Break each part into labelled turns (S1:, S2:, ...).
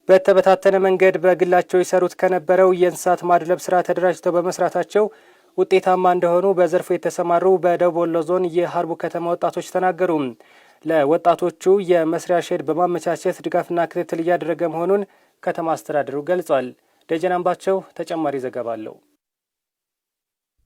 S1: በተበታተነ መንገድ በግላቸው ይሰሩት ከነበረው የእንስሳት ማድለብ ስራ ተደራጅተው በመስራታቸው ውጤታማ እንደሆኑ በዘርፉ የተሰማሩ በደቡብ ወሎ ዞን የሀርቡ ከተማ ወጣቶች ተናገሩ። ለወጣቶቹ የመስሪያ ሼድ በማመቻቸት ድጋፍና ክትትል እያደረገ መሆኑን ከተማ አስተዳደሩ ገልጿል። ደጀን አምባቸው ተጨማሪ ዘገባ አለው።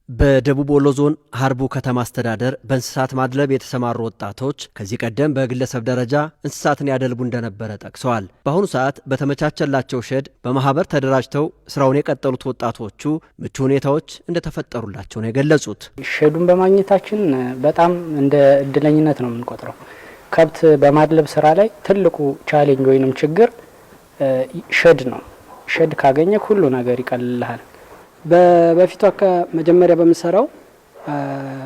S2: በደቡብ ወሎ ዞን ሀርቡ ከተማ አስተዳደር በእንስሳት ማድለብ የተሰማሩ ወጣቶች ከዚህ ቀደም በግለሰብ ደረጃ እንስሳትን ያደልቡ እንደነበረ ጠቅሰዋል። በአሁኑ ሰዓት በተመቻቸላቸው ሼድ በማህበር ተደራጅተው ስራውን የቀጠሉት ወጣቶቹ ምቹ ሁኔታዎች እንደተፈጠሩላቸው ነው የገለጹት።
S3: ሼዱን በማግኘታችን በጣም እንደ እድለኝነት ነው የምንቆጥረው። ከብት በማድለብ ስራ ላይ ትልቁ challenge ወይንም ችግር ሼድ ነው። ሼድ ካገኘ ሁሉ ነገር ይቀልልሃል።
S4: በፊቱ መጀመሪያ በምንሰራው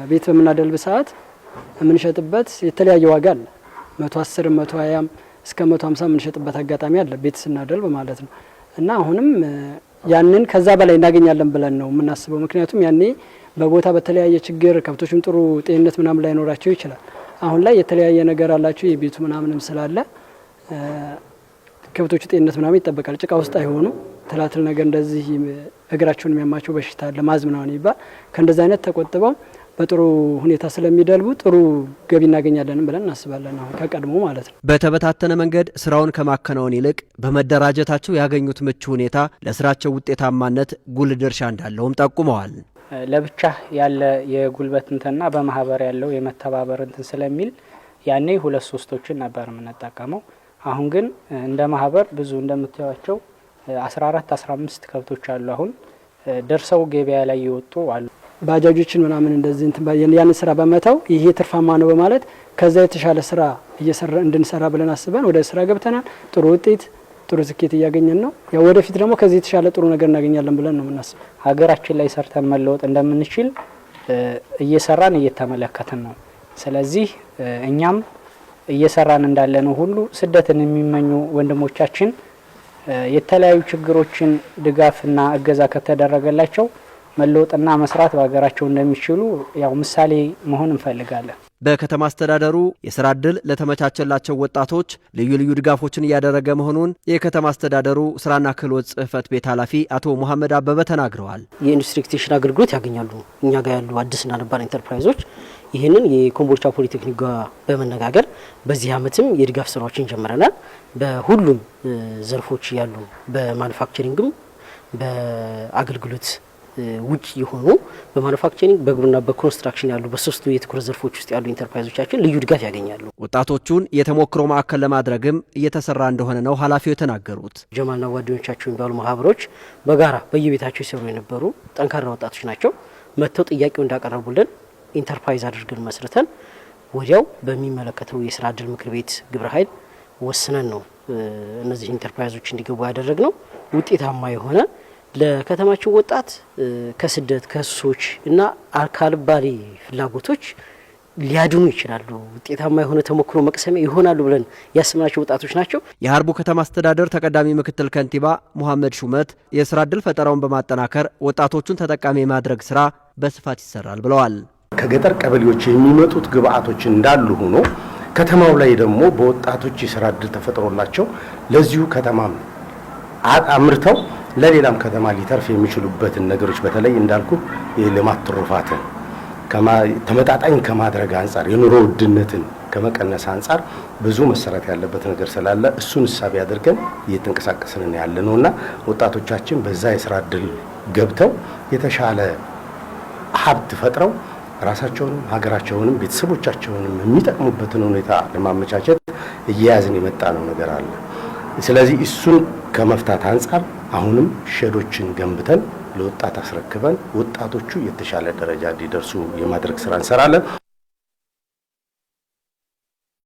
S4: ቤት በምናደልብ ሰዓት የምንሸጥበት የተለያየ ዋጋ አለ። 110፣ 120፣ እስከ 150 የምንሸጥበት አጋጣሚ አለ፣ ቤት ስናደልብ ማለት ነው። እና አሁንም ያንን ከዛ በላይ እናገኛለን ብለን ነው የምናስበው። ምክንያቱም ያኔ በቦታ በተለያየ ችግር ከብቶችም ጥሩ ጤንነት ምናምን ላይኖራቸው ይችላል። አሁን ላይ የተለያየ ነገር አላቸው፣ የቤቱ ምናምንም ስላለ ከብቶቹ ጤንነት ምናምን ይጠበቃል። ጭቃ ውስጥ አይሆኑ፣ ትላትል ነገር እንደዚህ እግራቸውን የሚያማቸው በሽታ አለ፣ ማዝ ምናምን ይባል፣ ከእንደዚህ አይነት ተቆጥበው በጥሩ ሁኔታ ስለሚደልቡ ጥሩ ገቢ እናገኛለን ብለን እናስባለን። አሁን ከቀድሞ ማለት ነው።
S2: በተበታተነ መንገድ ስራውን ከማከናወን ይልቅ በመደራጀታቸው ያገኙት ምቹ ሁኔታ ለስራቸው ውጤታማነት ጉልህ ድርሻ እንዳለውም ጠቁመዋል።
S3: ለብቻ ያለ የጉልበት እንትንና በማህበር ያለው የመተባበር እንትን ስለሚል ያኔ ሁለት ሶስቶችን ነበር የምንጠቀመው። አሁን ግን እንደ ማህበር ብዙ እንደምታዩቸው 14፣ 15 ከብቶች አሉ። አሁን ደርሰው ገበያ ላይ የወጡ አሉ።
S4: ባጃጆችን ምናምን እንደዚህ እንትን ያንን ስራ በመተው ይሄ ትርፋማ ነው በማለት ከዛ የተሻለ ስራ እየሰራ እንድንሰራ ብለን አስበን ወደ ስራ ገብተናል። ጥሩ ውጤት፣ ጥሩ ስኬት እያገኘን ነው። ያው ወደፊት ደግሞ ከዚህ የተሻለ ጥሩ ነገር እናገኛለን ብለን ነው የምናስበው።
S3: ሀገራችን ላይ ሰርተን መለወጥ እንደምንችል እየሰራን እየተመለከትን ነው። ስለዚህ እኛም እየሰራን እንዳለነው ሁሉ ስደትን የሚመኙ ወንድሞቻችን የተለያዩ ችግሮችን ድጋፍና እገዛ ከተደረገላቸው መለወጥና መስራት በሀገራቸው እንደሚችሉ ያው ምሳሌ መሆን እንፈልጋለን።
S2: በከተማ አስተዳደሩ የስራ ዕድል ለተመቻቸላቸው ወጣቶች ልዩ ልዩ ድጋፎችን እያደረገ መሆኑን የከተማ አስተዳደሩ ስራና ክህሎት ጽሕፈት ቤት ኃላፊ አቶ መሐመድ አበበ ተናግረዋል።
S5: የኢንዱስትሪ ኤክስቴንሽን አገልግሎት ያገኛሉ። እኛ ጋር ያሉ አዲስና ነባር ኢንተርፕራይዞች ይህንን የኮምቦልቻ ፖሊቴክኒክ ጋር በመነጋገር በዚህ አመትም የድጋፍ ስራዎችን ጀምረናል። በሁሉም ዘርፎች ያሉ፣ በማኑፋክቸሪንግም፣ በአገልግሎት ውጭ የሆኑ፣ በማኑፋክቸሪንግ፣ በግብርና፣ በኮንስትራክሽን ያሉ፣ በሶስቱ የትኩረት ዘርፎች ውስጥ ያሉ ኢንተርፕራይዞቻችን ልዩ ድጋፍ ያገኛሉ።
S2: ወጣቶቹን የተሞክሮ ማዕከል ለማድረግም እየተሰራ እንደሆነ ነው ኃላፊው የተናገሩት።
S5: ጀማልና ጓደኞቻቸው የሚባሉ ማህበሮች በጋራ በየቤታቸው ይሰሩ የነበሩ ጠንካራ ወጣቶች ናቸው። መጥተው ጥያቄው እንዳቀረቡልን ኢንተርፕራይዝ አድርገን መስርተን ወዲያው በሚመለከተው የስራ እድል ምክር ቤት ግብረ ኃይል ወስነን ነው እነዚህ ኢንተርፕራይዞች እንዲገቡ ያደረግነው። ውጤታማ የሆነ ለከተማችን ወጣት ከስደት፣ ከሱሶች እና ካልባሌ ፍላጎቶች ሊያድኑ ይችላሉ። ውጤታማ የሆነ ተሞክሮ መቅሰሚያ ይሆናሉ ብለን ያሰብናቸው ወጣቶች ናቸው።
S2: የሀርቡ ከተማ አስተዳደር ተቀዳሚ ምክትል ከንቲባ ሙሐመድ ሹመት የስራ እድል ፈጠራውን በማጠናከር ወጣቶቹን ተጠቃሚ የማድረግ ስራ በስፋት ይሰራል ብለዋል።
S6: ከገጠር ቀበሌዎች የሚመጡት ግብአቶች እንዳሉ ሆኖ ከተማው ላይ ደግሞ በወጣቶች የስራ እድል ተፈጥሮላቸው ለዚሁ ከተማም አምርተው ለሌላም ከተማ ሊተርፍ የሚችሉበትን ነገሮች፣ በተለይ እንዳልኩ የልማት ትሩፋትን ተመጣጣኝ ከማድረግ አንጻር፣ የኑሮ ውድነትን ከመቀነስ አንጻር ብዙ መሰራት ያለበት ነገር ስላለ እሱን እሳቤ አድርገን እየተንቀሳቀስን ያለ ነው እና ወጣቶቻችን በዛ የስራ እድል ገብተው የተሻለ ሀብት ፈጥረው ራሳቸውንም፣ ሀገራቸውንም፣ ቤተሰቦቻቸውንም የሚጠቅሙበትን ሁኔታ ለማመቻቸት እየያዝን የመጣ ነው ነገር አለ። ስለዚህ እሱን ከመፍታት አንጻር አሁንም ሼዶችን ገንብተን ለወጣት አስረክበን ወጣቶቹ የተሻለ ደረጃ እንዲደርሱ የማድረግ ስራ እንሰራለን።